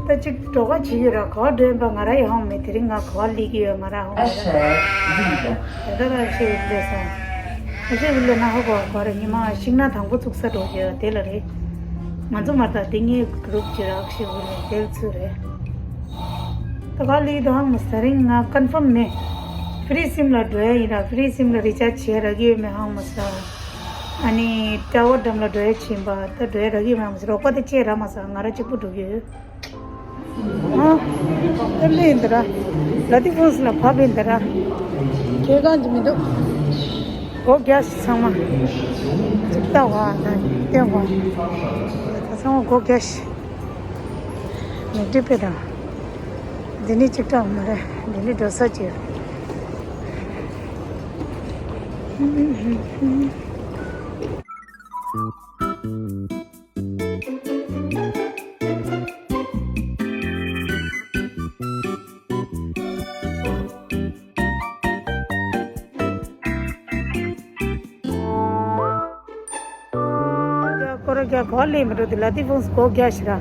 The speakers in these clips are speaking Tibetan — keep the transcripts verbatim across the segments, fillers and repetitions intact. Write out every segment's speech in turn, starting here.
ད་ཅིག་འགྲོ་ག་བྱེད་ཀྱི་ར། ག་བ་འགྲོ་ཡིན་པ་ང་ར་ཡང་ཧ་མེད། དེ་རིང་ང་ག་བ་སླེབས་ཀྱི་ཡོད་ང་ར་ཧ་མེད། ད་ད་ད་ཤེས་ཡོད་ལས་སོང་། ཨ་ཤེས་ཡོད་ལས་ན་ཧ་གོ་ག་ར་ཉི་མ་ཤིང་ནགས་དང་པོ་ཚུགས་ས་འགྲོ་གི་ཡོད་དེ་ལ་རེད། ང་ཚོ་མ་ད་དེ་ངའི་གུ་རུབ་ཅིག་ར་ཨ་ཤེས་ཡོད་ལས་དེ་ཚུ་རེད། ད་ག་སླེབས་ད་ཧ་མེད། ད་རིང་ང་ཀོན་ཕོམ་མེད། ཕི་རི་སིམ་ལ་འགྲོ་ཡ་ཡིན་ར། ཕི་རི་སིམ་ལ་རི་ཅར་ཇི་བྱེད་རག་གི་ཡོད་མེད་ཧ་མ་སོང་། ཨ་ནི་ཊ་ཝར་ཌམ་ལ་འགྲོ་ཡ་ཕྱིན་པ་ད་འགྲོ་ཡ་རག་གི་ཡོད་མེད་ཧ་མ་སོང་། རོགས་པ་དེ་བཅས་ར་མ་སོང་། ང་ར་གཅིག་པུ་འགྲོ་གི་ཡོད། ཨ། ཏེ་ལེ་ཡིན་ད་ར། ལ་ཏི་ཕོན་སི་ལ་བབས་ཡིན་ད་ར། ཁྱེད་གང་གི་མི་འདུག་སྒོ་རྒྱག་ཤིག་ཚང་མ། ཅིག་ལྟ་བ་དང་སྟོན་བ། ད་ཚང་མ་སྒོ་རྒྱག་ཤིག་མེག་ཌི་པེ་དང་། འདི་ནི་ཅིག་ལྟ་བ་མ་རེད། འདི་ནི་འགྲོ་ས་ཅིག་རེད། ཀོ་ར་རྒྱ་གོ་ལེ་མི་འགྲོ་དེ་ལ་དེ་ཕོངས་གོ་རྒྱ་ཞིག་ར།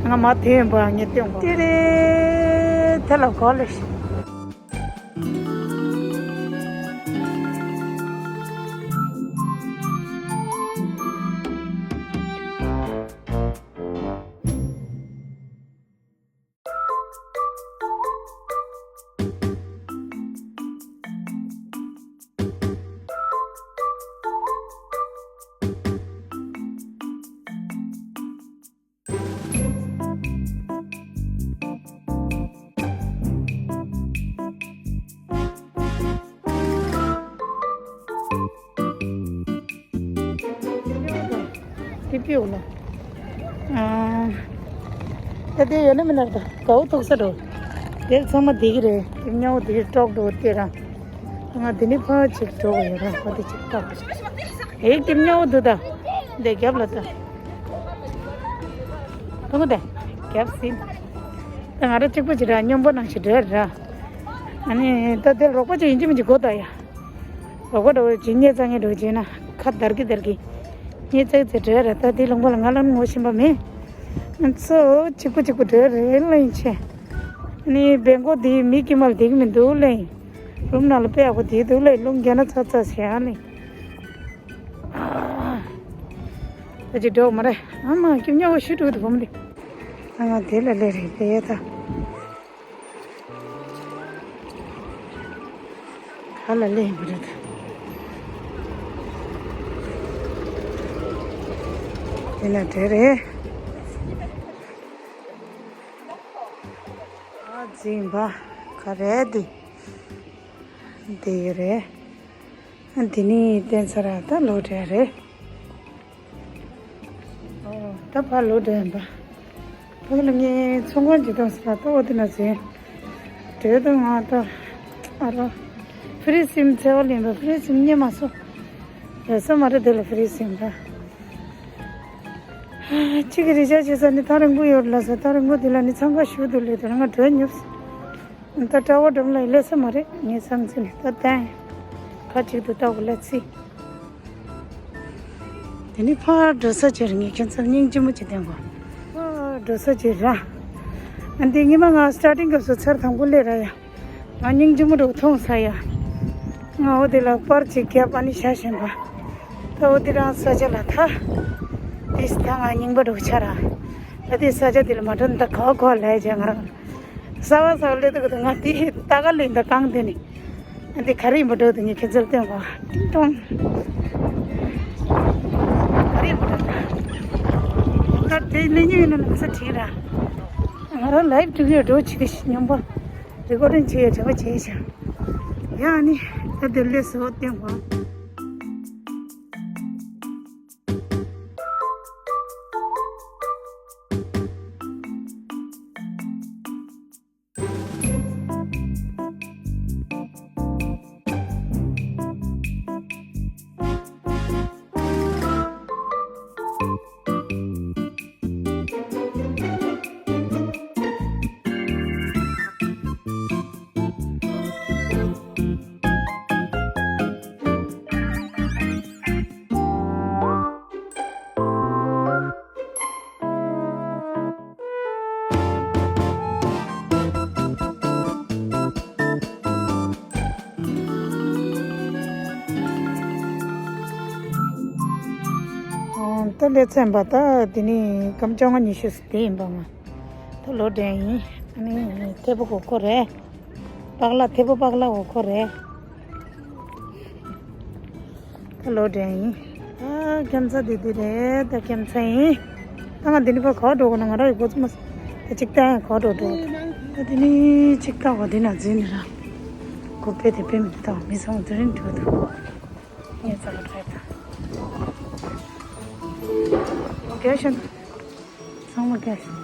ང་མ་དེ་ཡོན་པ་ངས་སྟོན་གོ་ཏི་རེ་ཐེ་ལ་གོ་ལེ་ཞིག་དེ་པིའུ་ལ། ཨ། ད་དེ་ཡོད་ན་མིན་ན་ད་གའུ་ཐུག་ས་འགྲོ། དེ་ཚང་མ་བསྡད་ཀྱི་རེད། དེ་སྨྱོ་བོ་དེ་ཀྲོག་འགྲོ་དེ་ར། ང་དེ་ནི་ཕ་ཅིག་འགྲོ་གི་ཡོད་ར། ཕ་དེ་ཅིག་ལྟ། ཨེ་དེ་སྨྱོ་བོ་འདུག་ད། དེ་རྒྱབ་ལ་ད། ཐུག་གི་དེ་རྒྱབ་ཟིན། ད་ང་ར་གཅིག་པུ་ཅིག་ར་སྨྱོན་པོ་ནང་ཞིག་འགྲོ་ཡ་ར། ཨ་ནི་ད་དེ་རོགས་པ་ཅིག་ཡིན་གཅིག་མིན་གཅིག་དགོས་ད་ཡ། རོགས་པ་འདྲ་བོ་ཇི་སྙེད་ཙང་ངེད་འགྲོ་བྱས་ན་ཁ་འདར་གི་འདར་གི། སྙེད་ཙག་ཙེ་འགྲོ་ཡ་ར། ད་དེ་ལུང་པ་ལ་ང་ལ་ངོ་ཤེས་པ་མེད། ང་ཚོ་གཅིག་པུ་གཅིག་པུ་འགྲོ་ཡ་རེད་ལ་ཡིན་ཆེ། ནི་བེང་ཀོག་དེ་མི་དཀྱུས་མ་ལ་བསྡད་གི་མི་འདུག་ལེ། རུམ་ནང་ལ་དཔེ་ཡག་པོ་བསྡད་འདུག་ལེ། རླུང་རྒྱག་ན་ཚ་ཚ་ཟེར་ཡ་ལེ། ཨ། ད་ཅི་འགྲོ་མ་རེད། ཨ་མ་ཁྱིམ་ཉག་པོ་ཤི་འགྲོ་གི་འདུག་བུ་མོ་འདི། ཨ་ང་དེ་ལ་སླེབས་རེད་དེ་ད། ག་ལ་ལེན་དགོས་རེད། དེ་ན་དེ་རེད། ཨ་འཛིན་པ་ག་རེད་དེ། དེ་ཡོད་རེད། དེ་ནི་བསྟན་ས་ར་ད་ལོ་འདྲ་རེད། ཨོ། ད་ཕར་ལོ་འདྲ་ཡིན་པ། ཕ་གི་ལ་ངའི་ཚོང་ཁང་ཇི་ལྟར་ཟེར་ལ་ཏོག་དེ་ན་ཟེར། འདྲེ་དང་ང་ད། ཨ་རོ། ཕི་རི་སིམ་འཚོལ་བ་ལེན་པ་ཕི་རི་སིམ་རྙེད་མ་སོང་། རེད་ས་མ་རེད་དེ་ལ་ཕི་རི་སིམ་ད། གཅིག་གི་རི་ཅར་ཇི་བྱེད་ས་ནི་ཐག་རིང་པོ་ཡོད་ལ་ཟེར། ཐག་རིང་པོ་དེ་ལ་ནི་འཚང་ཁ་ཞུ་འདུག་ལས་དེ་ལ་ང་འགྲོ་ཉོབ་སོང་། ད་ཊ་ཝར་ཌམ་ལ་ཡི་ལས་ས་མ་རེད་ངའི་བསམ་ཚུལ་ནི་ད་ལྟ་ཁ་ཅིག་ཏུ་ལྟ་བུ་ལ་ཚི། དེ་ནི་ཕར་འགྲོ་ས་ཅིག་རེད། ངས་ཁྱེད་ཚོར་སྙིང་རྗེ་མོ་ཅིག་སྟོན་གོ་ཕར་འགྲོ་ས་ཅིག་ར། ཨ་འདི་ཉི་མ་ང་སི་ཊར་ཊིང་སྐབས་སུ་ཚར་དང་པོ་སླེབས་ར་ཡ། ང་སྙིང་རྗེ་མོ་འགྲོ་མཐོང་ས་ཡ། ང་འོ་དེ་ལ་པར་ཅིག་བརྒྱབ་ཨ་ནི་བཞག་བཞིན་པ། ད་འོ་དེ་རང་ས་ཆ་ལ་ད། དེ་ས་ད་ང་རྙིང་པ་འགྲོ་ཆ་ར། ད་དེ་ས་ཆ་དེ་ལ་མ་འགྲོ་ད་ག་བ་ག་བ་ལ་ཡ་ཅག་ང་རང་། ས་བ་ས་བ་ལས་ད་ག་ད་ང་དེ་ད་ག་ལས་ད་གང་དེ་ནི། ཨ་འདི་ག་རེ་ཡིན་པ་འགྲོ་དེ་ངས་ཁྱེད་ཚོར་སྟོན་གོ་ཏིང་ཏོང་། ག་རེ་ཡིན་པ་འགྲོ་ད། ད་དེ་ལས་ཉིན་ཡིན་ན་ལམ་སང་བྲིས་ར། ང་རང་ལའིབ་འགྲིག་ཡོད་འགྲོ་བྱེད་ཀྱི་ཞིག་སྙོམས་པོ། རི་ཀོར་ཌིང་བྱེད་ཡོད་དྲན་པ་བྱས་ཤག་ཡ་ནི་ད་དེ་ལས་སོ་སྟོན་གོ་ད་སླེབས་ཚར་པ། ད་དེ་ནི་སྐར་མ་བཅོ་ལྔ་ཉི་ཤུ་ཙམ་དེ་ཡིན་པ་མ། ད་ལོག་འགྲོ་ཡིན། ཨ་ནི་ཐེ་བོ་གོ་ཁོ་རེད། པག་ལ་ཐེ་བོ་པག་ལ་གོ་ཁོ་རེད། ད་ལོག་འགྲོ་ཡིན། ཨ་ཁྱམས་ཚ་དེ་དེ་རེད། ད་ཁྱམས་ཚ་ཡིན། ད་ང་འདི་ནས་ཕར་ག་པར་འགྲོ་དགོས་ན། ང་རང་ཡི་འགོ་ཚུགས་མ་སོང་། ད་ཅིག་ད་ཡང་ག་པར་འགྲོ་འགྲོ། ད་དེ་ནི་ཅིག་ད་བ་དེ་ན་འཛིན་ནི་ར། གོ་པེ་དེ་པེ་མི་དེ་ད་མི་ཚང་དེ་རིང་འགྲོ་ད། ངས་ཚ་བ་ཁྲ་ད། ཨོ་ཀེ་ཤན། ཚང་མ་ཀེ་ཤན།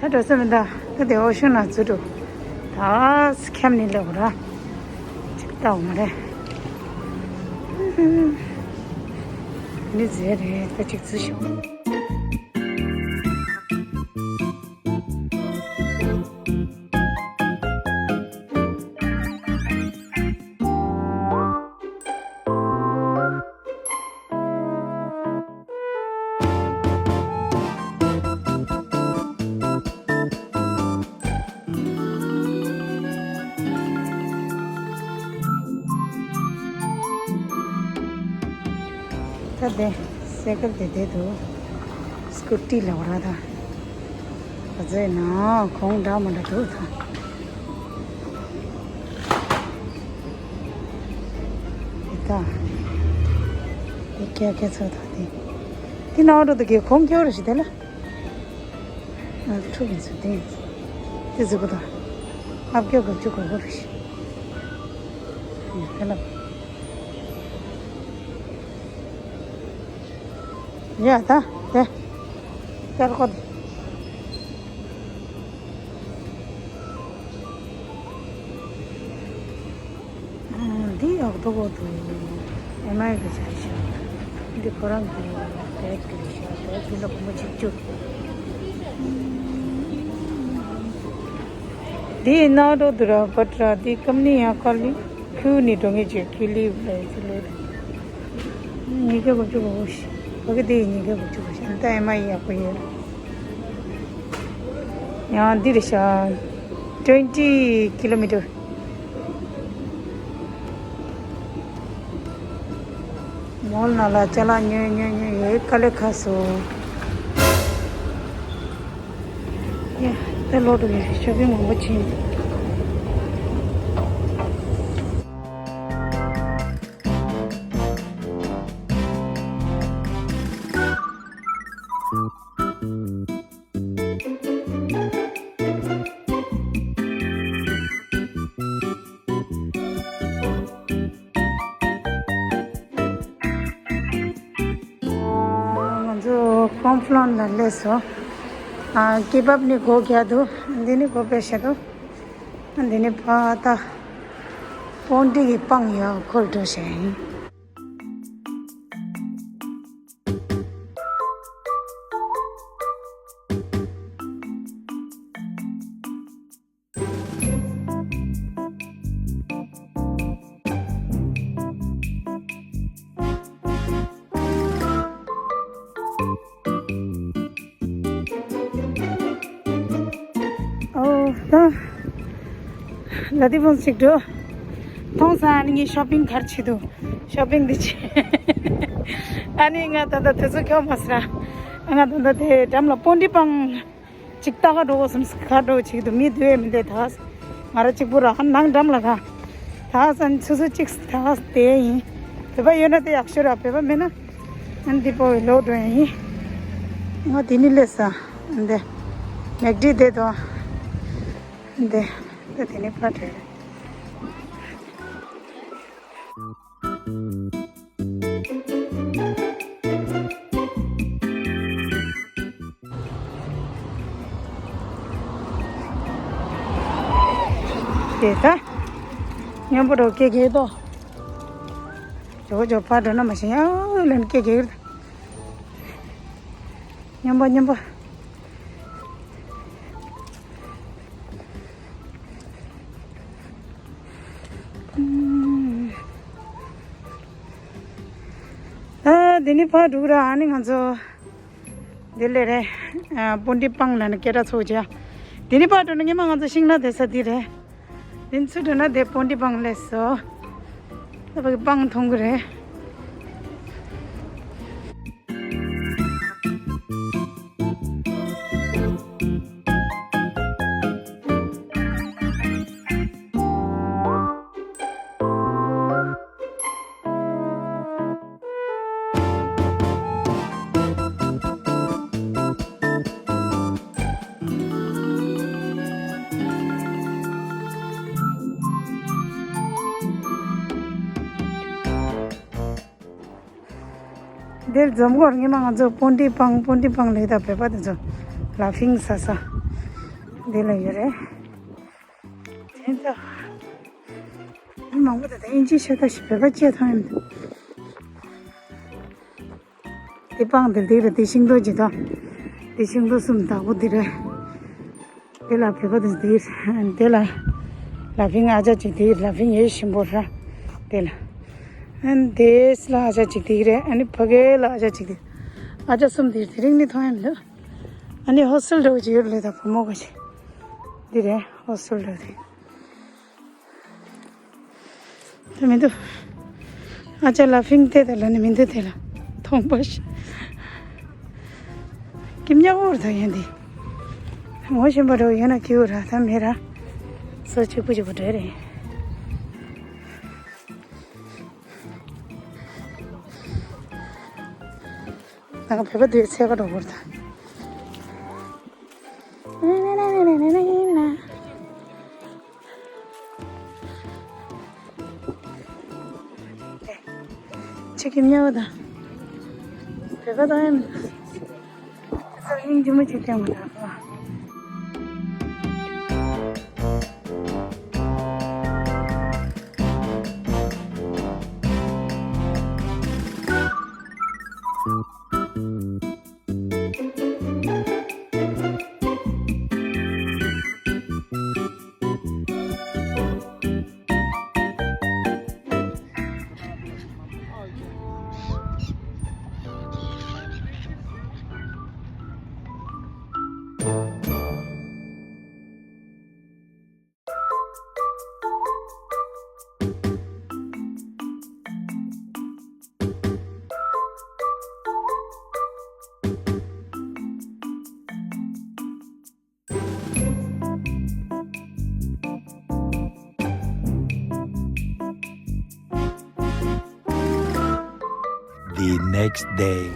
ད་འགྲོ་ས་མི་འདུག་ད་དེ་འོ་ཤུ་ན་ཚུར་འགྲོ། ད་ཁྱམས་ནས་ལེགས་ར། ཅིག་ལྟ་འོ་མ་རེད། མི་ཟེར་རེད། ད་ཅིག་ཚུར་ཤོག་ད་དེ་སའི་ཀལ་དེ་དེ་འདུག་སྐུ་ཊི་ལབ་ར་ད། ག་ཚོད་ན་གོང་འདྲ་མ་འདྲ་འདུག་ད། དེ་ད། དེ་ཀྱ་ཀྱ་ཚོད་ད་དེ། དེ་ནང་འགྲོ་དུ་གི་གོང་ཀྱོ་ར་ཞིག་དེ་ལ། ཨ་ཁྲུ་གི་ཚོད་དེ། དེ་ཟུག་གི་ད། ཨབ་ཀྱོ་ག་ཅུ་གོ་གོ་ར་ཞིག་དེ་ལ། ཡ་ད་དེ། ཀར་ཀོ་དེ། འདི་ཡག་པོ་འདུག་ཨེམ་ཨའི་གི་བྱས་ཤག་འདི་ཁོ་རང་གི་བེག་གི་རེད་ཤག་བེག་འདི་ལ་སྒོར་མོ་བཞི་བཅུ། འདི་ནང་འགྲོ་འདུག་ར་བ་ཏྲ། འདི་ཀམ་ནི་ཡང་ཁ་ལི་ཁུ་ནི་འགྲོ་ངེས་ཀྱི་ཁི་ལི་ལ་ཡི་ཚི་ལོ། ཉིས་བརྒྱ་དགུ་བཅུ་གོ་གོ་ཞིག་ཕ་གི་དེ་ཡི་ཉིས་བརྒྱ་དགུ་བཅུ་གོ་ཞིག་ད་ཨེམ་ཨའི་ཡག་པོ་ཡོད། ཡང་འདི་རེད་ཤག twenty kilometer། མོལ་ནང་ལ་ཅ་ལག་ཉོས་ཉོས་ཉོས་ཡོད། དཀའ་ལས་ཁག་སོང་། ཡ། ད་ལོག་འགྲོ་གི་ཤོ་པིང་མང་པོ་ཕྱིན། ང་ཚོ་ཀོན་ཕ་ལོན་ལ་སླེབས་སོང་། ཨ། ཀི་བབ་ནི་སྒོ་རྒྱག་འདུག་འདི་ནི་སྒོ་ཕྱེ་ཤག་འདུག་འདི་ནི་ཕ་ད་པོན་ཏི་གི་སྤང་ཡ་ཁོལ་འགྲོ་བྱས་ཡིན། ཨོ། ད་ལ་དེ་བོང་ཅིག་འགྲོ། མཐོང་སོང་། ཨ་ནི་ངས་ཤོ་པིང་ག་རེ་བྱེད་འདུག་ཤོ་པིང་འདི་བྱེད། ཨ་ནི་ང་ད་ལྟ་དུས་ཚོད་འཁྱོལ་མ་སོང་། ང་ད་ལྟ་དེ་འགྲམ་ལ་པོན་ཏི་སྤང་ཅིག་ལྟ་ག་འགྲོ་དགོས་བསམ། ག་འགྲོ་ཅིག་འདུག་མི་འདུག་ཨེ་མི་འདུག་ད་ང་རང་གཅིག་པུ་རང་ནང་འགྲམ་ལ་ག་ད་ས་ཆུ་ཚོད་གཅིག་ད་དེ་ཡིན། བོད་པ་ཡོད་ན་དེ་ཡག་ཤོས་ར། བོད་པ་མེད་ན་ཨ་ནི་འདི་པོ་བའི་ལོག་འགྲོ་ཡ་ཡིན། ང་དེ་ནི་སླེབས་ས་འདི་མེག་ཌི་དེ་དང་འདི་ད་དེ་ནི་ཕར་འགྲོ་ཡ། དེ་ད་སྙོམས་པོ་འགྲོ་སྐད་རྒྱག་དོ། ཇོ་ཇོ་ཕར་འགྲོ་ན་མ་ཤེས་ཡ་ལན་སྐད་རྒྱག་གི་རེད། སྙོམས་པོ་སྙོམས་པོ། ཨ། འདི་ནི་ཕར་འགྲོ་གི་ར། ཨ་ནི་ང་ཚོ་ དེ་ལས་རེད། ཨ། པོན་ཏི་པང་ལ་ནི་སྐད་གྲགས་ཚོགས་ཀྱི། དེ་ནི་ཕར་འགྲོ་ན་ངས་མ་ང་ཚོ་ཤིང་ནགས་བསྡད་ས་དེ་རེད། དེ་ཚུར་འགྲོ་ན་དེ་པོན་ཏི་པང་སླེབས་སོང་། ད་ཕ་གི་པང་མཐོང་གི་རེད། འདིར་འཛོམས་སྐོར་ཉི་མ་ང་ཚོ་པོན་ཏི་པང་པོན་ཏི་པང་ལས་ད་བོད་པ་དེ་ཚོ་ལ་ཕིང་ཟ་ས་འདི་ལ་ཡོད་རེད། དེ་ད་མི་མང་པོ་ད་ལྟ་དབྱིན་ཇི་ཤ་སྟག་ཞིག་བོད་པ་བཅད་ཐང་ཡིན། དེ་པང་དེ་འདི་རེད། དེ་ཤིང་ཏོག་ཅིག་དང་། དེ་ཤིང་ཏོག་གསུམ་བདག་པོ་འདི་རེད། དེ་ལ་བོད་པ་དེ་འདི་རེད། དེ་ལ་ལ་ཕིང་ཨ་ཅག་ཅིག་འདི་རེད། ལ་ཕིང་ཡེ་ཞིམ་པོ་ར། དེ་ལ་ཨན་དེས་ལ་ཨ་ཅག་ཅིག་འདི་རེད། ཨ་ནི་ཕ་གེ་ལ་ཨ་ཅག་ཅིག་འདི། ཨ་ཅག་གསུམ་འདི་རེད། དེ་རིང་ནི་མཐོང་ཡ་མི་འདུག་ཨ་ནི་ཧོ་སི་ཊལ་འདྲ་བོ་ཅིག་ཡོད་རེད་ད། བུ་མོ་ག་ཅིག་འདི་རེད། ཧོ་སི་ཊལ་འདྲ་བོ་དེ། དེ་མི་འདུག་ཨ་ཅག་ལ་ཕིང་ཏེ་དེ་ལ་ནི་མི་འདུག་དེ་ལ་མཐོང་པ་ཞིག་ཀིམ་ཉག་འོར་ད་ཡན་དེ། ངོ་ཤེས་པ་འདྲ་བོ་ཡོད་ན་ཁྱེའུ་ར་ད་མེད་ར། སོ་གཅིག་པུ་གཅིག་པུ་འདྲ་རེད། ང་བོད་པ་དེ་འཚོལ་ག་འགྲོ་དགོས་རེད་ད། ཆེ་གི་མཉམ་པ་དང་། བོད་པ་དང་ཡང་། ས་སྙིང་རྗེ་མོ་ཅིག་སྟོན་དགོས་ད། The next day.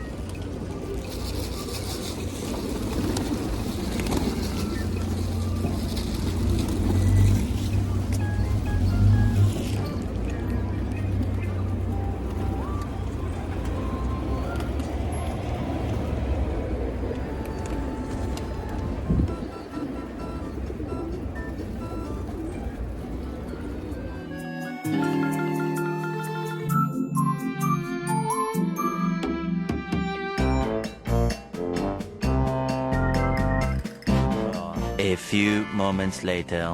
A few moments later.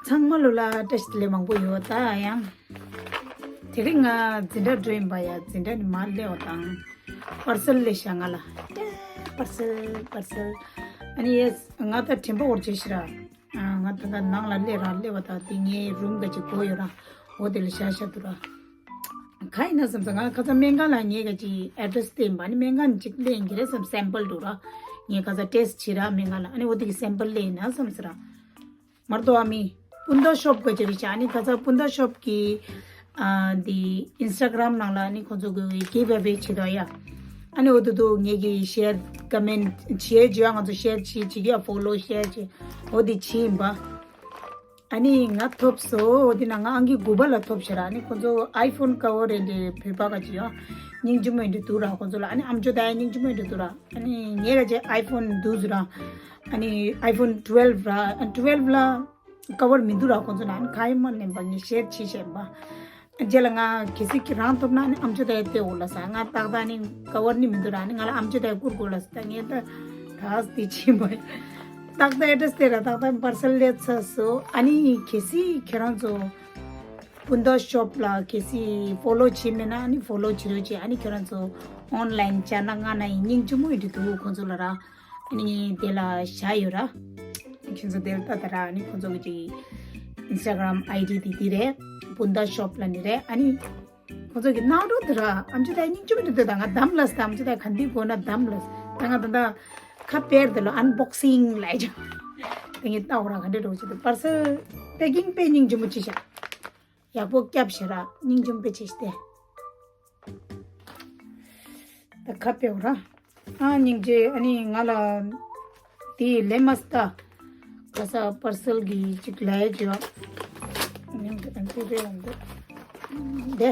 ཚང་མ་ལོ་ལ་བཀྲ་ཤིས་བདེ་ལེགས་མང་པོ་ཡོད་ད་ཡང་། དེ་རིང་ང་འཛིན་གྲྭ་འགྲོ་ཡིན་པ་ཡ། འཛིན་གྲྭ་ནི་མར་སླེབས་པ་དང་། པར་སེལ་ལས་བྱ་ང་ལ། པར་སེལ་པར་སེལ། ཨ་ནི་ཡེས་ང་ད་དྲན་པ་འོར་བྱེད་ཤི་ར། ང་ད་ད་ནང་ལ་སླེབས་ར་སླེབས་པ་ད་དེ་ངའི་རུམ་ག་ཅིག་གོ་ཡོད་ར། འོ་དེ་ལ་བཞག་བཞག་འདུག་ར། ག་ཡིན་ན་བསམ་ས་ང་ཁ་སང་སྨན་ཁང་ལ་ངས་ག་ཅིག་ཨེ་ཌི་རེ་སི་སྟེར་ཡིན་པ། ཨ་ནི་སྨན་ཁང་ཅིག་སླེབས་ཡིན་གྱི་རེད་བསམ། སེམ་པལ་འདུག་ར། ངས་ཁ་སང་ཊེ་སི་ཊི་བྱེད་ར་སྨན་ཁང་ལ། ཨ་ནི་འོ་དེ་གི་སེམ་པལ་སླེབས་ཡིན་ན་བསམ་ས་ར། མར་དོ་ཨ་མི། སྤུན་ཟླ་ཤོབ་ག་ཅི་རེད་ཤག་ཨ་ནི་ཁ་སང་སྤུན་ཟླ་ཤོབ་ཀྱི་ཨ་འདི་ཨིན་སི་ཊ་གྷི་རམ་ནང་ལ་ཨ་ནི་ཁོང་ཚོ་གི་གི་ཝེ་ཝེ་བྱེད་དོ་ཡ། ཨ་ནི་འོ་དུ་དུ་ངེད་ཀྱི་ཤེར་ཀོ་མེན་ཊི་བྱེད་བྱེད་ཡ། ང་ཚོ་ཤེར་བྱེད་བྱེད་ཀྱི་ཡ། ཕོ་ལོ་ཤེར་བྱེད་འོ་དེ་བྱེད་ཡིན་པ། ཨ་ནི་ང་ཐོབ་སོང་། འོ་དེ་ན་ང་ཨང་ཀི་དགུ་པ་ལ་ཐོབ་ཤག་ར། ཨ་ནི་ཁོང་ཚོ་ཨའི་ཕོན་ཀ་བར་རེད་འདི་བོད་པ་ག་ཅི་ཡ། སྙིང་རྗེ་མོ་ཡིན་འདྲ་འདུག་ར། ཁོང་ཚོ་ལ་ཨ་ནི་ཨམ་ཅོག་ད་ཡ་སྙིང་རྗེ་མོ་ཡིན་འདྲ་འདུག་ར། ཨ་ནི་ངེད་ལ་ཅེ་ཨའི་ཕོན་འདུག་ཟེར་ར། ཨ་ནི་ཨའི་ཕོན་ཊུ་ཝེལ་ཝི་ར། ཨ་ཊུ་ཝེལ་ཝི་ལ་ཀ་བར་མི་འདུག་ར། ཁོང་ཚོ་ན་ཨ་ནི་ག་ཡེ་མ་ལེན་པ་ངས་ཤེར་བྱེད་བྱེད་པ། རྗེས་ལ་ང་གལ་སྲིད་ཁྱེད་རང་ཐོབ་ན་ཨ་ནི་ཨམ་ཅོག་དེ་སྟེར་འོ་ལ་ས། ང་ཏག་ཏག་ནི་ཀ་བར་ནི་མི་འདུག་ར། ཨ་ནི་ང་ལ་ཨམ་ཅོག་དེ་བསྐུར་དགོས་ལ་ས། ད་ངས་ད་ད་སྟེ་ཕྱིན་པ་ཏག་ཏག་ཨེ་ཌི་རེ་སི་སྟེར་ར། ཏག་ཏག་པར་སེལ་སླེབས་ཚར་སོང་། ཨ་ནི་གལ་སྲིད་ཁྱེད་རང་ཚོ་སྤུན་ཟླ་ཤོབ་ལ་གལ་སྲིད་ཕོ་ལོ་བྱེད་མེད་ན་ཨ་ནི་ཕོ་ལོ་བྱེད་རོགས་བྱེད། ཨ་ནི་ཁྱོད་རང་ཚོ་ ཨོན་ལན་བྱས་ན་ང་ན་ཡིན་སྙིང་རྗེ་མོ་ཡིན་འདྲ་འདུག་ཁོང་ཚོ་ལ་ར། ཨ་ནི་དེ་ལ་བཞག་ཡོད་ར། ཁྱེད་ཚོ་དེ་ལ་ལྟ་ད་ར། ཨ་ནི་ཁོང་ཚོ་གི་ཅིག་ཨིན་སི་ཊ་གྷི་རམ་ཨའི་ཌི་དེ་དེ་རེད། བུན་ད་ཤོབ་ལ་ནི་རེད། ཨ་ནི་ཁོང་ཚོ་གི་ནང་རོ་དེ་ར། ཨམ་ཅོག་ད་སྙིང་རྗེ་མོ་འདྲ་འདུག་ད་ང་དམ་ལ་ད་ཨམ་ཅོག་ད་ག་འདི་དགོས་ན་དམ་ལ་ད་ང་ད་ད་ཁ་པེར་དེ་ལ་ཨན་བོག་སིང་ལ་ཡ་ཅང་དེ་ངས་ལྟ་འོ་ར། ག་འདྲ་འགྲོ་ཅི་དུ་པར་སེལ་པེ་ཀིང་དཔེ་སྙིང་རྗེ་མོ་ཅི་ཤག་ཡག་པོ་བརྒྱབ་ཤག་ར། སྙིང་རྗེ་མོ་དཔེ་ཆེ་ཤག་སྟེ། ད་ཁ་པེ་འོ་ར། ཨ་སྙིང་རྗེ། ཨ་ནི་ང་ལ་དེ་ལེ་མ་སྟ་ག་ས་པར་སེལ་གི་ཅིག་ལ་ཡ་ཅི་ཡོད། སྙིང་རྗེ་ཨ་ཅི་རེད་འདི། དེ་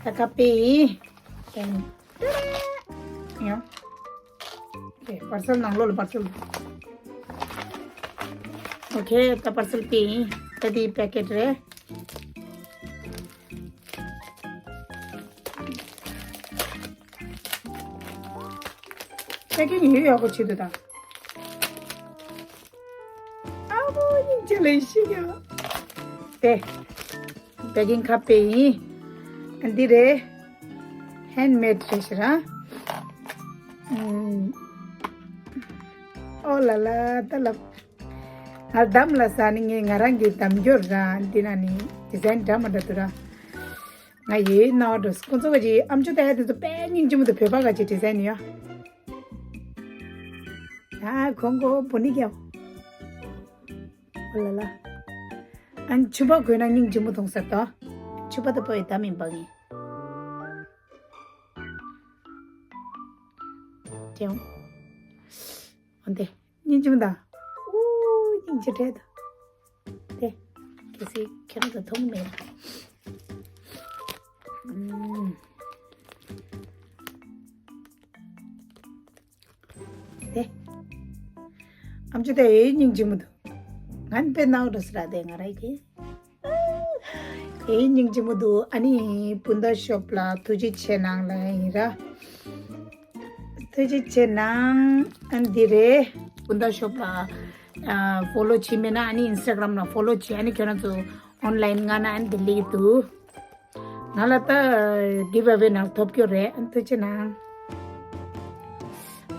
ད་ཁ་པེ་ཡིན། ཡང་། ཨོ་ཁེ། པར་སེལ་ནང་ལོགས་ལ་པར་སེལ། ཨོ་ཁེ། ད་པར་སེལ་པེ་ཡིན། ད་དེའི་པེ་ཀེཊ་རེད། པེ་ཀིང་ཡོད་ཡག་པོ་བྱེད་འདུག་ད། ཨ་བོ་སྙིང་རྗེ་ལེ་ཤི་ཡ། དེ། པེ་ཀིང་ཁ་པེ་ཡིན། ཨ་འདི་རེད། ཧེན་མེད་རེད་ཤག་ར། ཨུམ། ཨོ་ལ་ལ་ད་ལ། ང་དམ་ལ་ས་ནི་ངས་ང་རང་གི་དམ་སྐྱོར་ར། འདི་ན་ནི་ཌི་ཛའིན་འདྲ་མ་འདྲ་འདུག་ར། ང་ཡོད་ནའོ་འགྲོ། ཁོང་ཚོ་ག་ཅིག་ཨམ་ཅོག་ད་ཡ་དེ་ཚོ་དཔེ་སྙིང་རྗེ་མོ་འདུག་བོད་པ་ག་ཅིག་ཌི་ཛའིན་ཡོད། ད་ཁོང་ཁོ་བོ་ནི་ཀྱང་། ཨོ་ལ་ལ། ཨན་ཕྱུ་པ་གོན་ན་སྙིང་རྗེ་མོ་མཐོང་ས་ད། ཕྱུ་པ་ད་པོ་ཡི་ད་མིན་པ་ངེ། ཀྱང་། འོན་ཏེ་སྙིང་རྗེ་མོ་ད། ཨུ་སྙིང་རྗེ་བྲལ་ད། དེ། གལ་སྲིད་ཁྱེད་རང་ད་མཐོང་མེད། ཨུམ། དེ། ཨམ་ཅོག་དེ་ཡོད་སྙིང་རྗེ་མོ་འདུག་ང་ནི་དཔེ་ནའོ་འགྲོ་ཟེར་ར་དེ་ང་ར་གི། ཡོད་སྙིང་རྗེ་མོ་འདུག་ཨ་ནི་བུན་ད་ཤོབ་ལ་ཐུགས་རྗེ་ཆེ་གནང་ལ་ཡིན་ར། ཐུགས་རྗེ་ཆེ་གནང་། ཨ་འདི་རེད། བུན་ད་ཤོབ་ལ་ཨ་ཕོ་ལོ་བྱེད་མེད་ན་ཨ་ནི་ཨིན་སི་ཊ་གྷི་རམ་ལ་ཕོ་ལོ་བྱེད། ཨ་ནི་ཁྱོད་རང་ཚོ་ཨོན་ལན་ང་ན་ཨ་ནི་དེ་ལེགས་འདུག་ང་ལ་ད་གིབ་ཨ་ཝེ་ནང་ཐོབ་རྒྱུ་རེད། ཨ་ཐུགས་རྗེ་གནང་།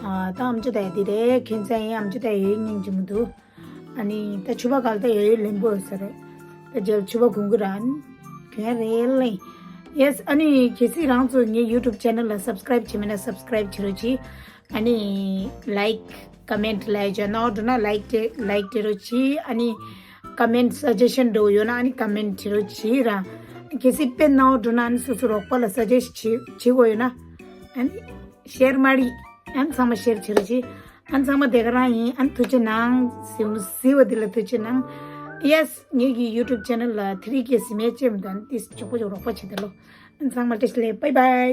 ཨ་ད་ཨམ་ཅོག་ད་ཡ་འདི་རེད། ཁྱོད་ཚ་ཡིན། ཨམ་ཅོག་ད་ཡ་ཡོད་སྙིང་རྗེ་མོ་འདུག་ཨ་ནི་ད་ཕྱུ་པ་ག་ལ་ད་ཡ་ཡོད་ལེན་པོ་ཡོད་ས་རེད། ད་རྗེས་ལ་ཕྱུ་པ་གོན་གི་ར། ཨ་ནི་གོན་ཡ་རེད་ལེ། ཡེ་སི། ཨ་ནི་གལ་སྲིད་རང་ཚོ་ངའི་ཡུ་ཊུབ་ཆེ་ནལ་ལ་སབ་སི་ཀ་རའིབ་བྱེད་མེད་ན་སབ་སི་ཀ་རའིབ་བྱེད་རོགས་གྱིས། ཨ་ནི་ལའིཀ་ཀོ་མེན་ཊི་ལ་ཡ་ཅིག་ནའོ་འགྲོ་ན་ལའིཀ་དེ་ལའིཀ་དེ་རོགས་གྱིས། ཨ་ནི་ཀོ་མེན་ཊི་སཱ་ཇེ་ཤན་འགྲོ་ཡོད་ན་ཨ་ནི་ཀོ་མེན་ཊི་དེ་རོགས་གྱིས་ར། གལ་སྲིད་དཔེ་ནའོ་འགྲོ་ན་ཨ་ནི་སོ་སོ་རོགས་པ་ལ་སཱ་ཇེ་སི་བྱེད་བྱེད་དགོས་ཡོད་ན་ཨ་ནི་ཤེར་མ་རེད། ཨ་ནི་ཚང་མ་ཤེར་བྱེད་རོགས་གྱིས། ཨ་ནི་ཚང་མ་དེ་ག་རང་ཡིན། ཨ་ནི་ཐུགས་རྗེ་གནང་། གཟིགས་གཟིགས་པ་འདི་ལ་ཐུགས་རྗེ་གནང་། ཡེ་སི། ངེད་ཀྱི་ཡུ་ཊུབ་ཆེ་ནལ་ལ་དེ་རིང་གི་གཟིགས་མེད་ཅེས་མི་འདུག་ཨ་ནི་ཏིས་མགྱོགས་པོ་ཅིག་རོགས་པ་བྱེད་དེ་ལོ། ཨ་ནི་ཚང་མ་བཀྲ་ཤིས་བདེ་ལེགས། བྷའི་བྷའི།